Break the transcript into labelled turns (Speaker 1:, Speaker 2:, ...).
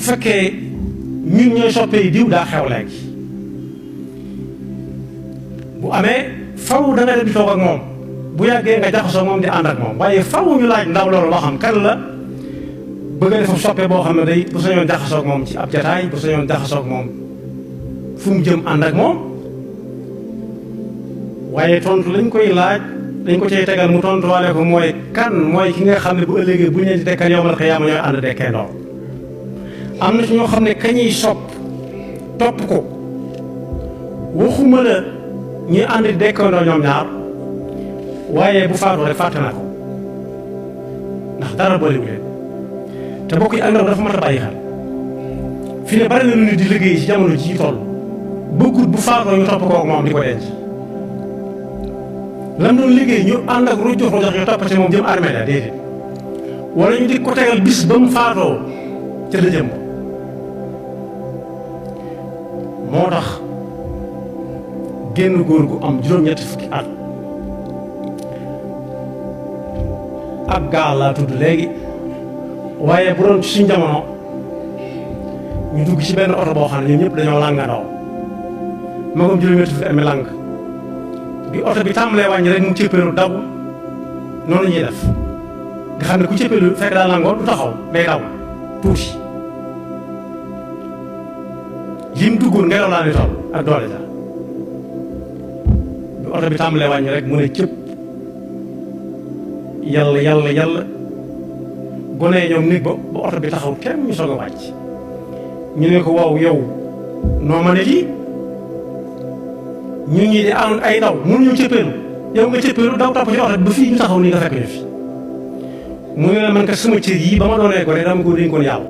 Speaker 1: fekkee ñun ñooy soppee diw daa xew léegi bu amee faw da nga dem di toog ak moom bu yàggee nga jaxasoo moom di ànd ak moom waaye faw ñu laaj ndaw loolu loo xam kan la bëgg a def soppe boo xam ne day bu sañoon jaxasoo ak moom ci ab jataay bu sañoon jaxasoo ak moom fu mu jëm ànd ak moom waaye tontu lañ koy laaj dañ ko cay tegal mu tontuwaale ko mooy kan mooy ki nga xam ne bu ëllëgee bu ñu leen di dekkal yawmal qiyaama ñooy ànd dekkee ndoor am na ci ñoo xam ne kañuy sopp topp ko waxuma la ñuy ànd di dekkandoo ñoom ñaar waaye bu faatoo rek fàtte na ko ndax dara booliwu leen te bokk yi ak ndaw dafa mat a bàyyi xel fi ne bari na lu nit di liggéey ci jamono jii toll bëggut bu faatoo ñu topp kook moom di ko denc lam doon liggéey ñu ànd ak rujox yu toppate moom jëm armée la déedéet wala ñu di ko tegal bis ba mu faatoo ca la jëm moo tax génn góor gu am juróom-ñetti fukki at ab gaal laa tudd léegi waaye bu doon ci suñ jamono ñu dugg ci benn oto boo xam ne ñoom ñëpp dañoo làngandoo magam juróom-ñetti fukki at mi làng bi oto bi tàmbalee wàññi rek mu cëppeelu daw noonu ñuy def nga xam ne ku cëppeelu fekk daa langoo du taxaw day daw tuuti lim duggoon ngelaw laa ni toll ak doole ja bi oto bi tàmbalee wàññi rek mu ne cëpp yàlla gone yi ñoom nit ba oto bi taxaw kenn ñu soog a wàcc ñu ne ko waaw yow noo ma ne lii ñun ñii di ànd ay daw mënuñu cëppeelu yow nga cëppeelu daw topp ci oto bi ba fii ñu taxaw nii nga fekk ñu fi mu ne la man kat sama cër yii ba ma doonee ko ne dama ko dénkoon yàlla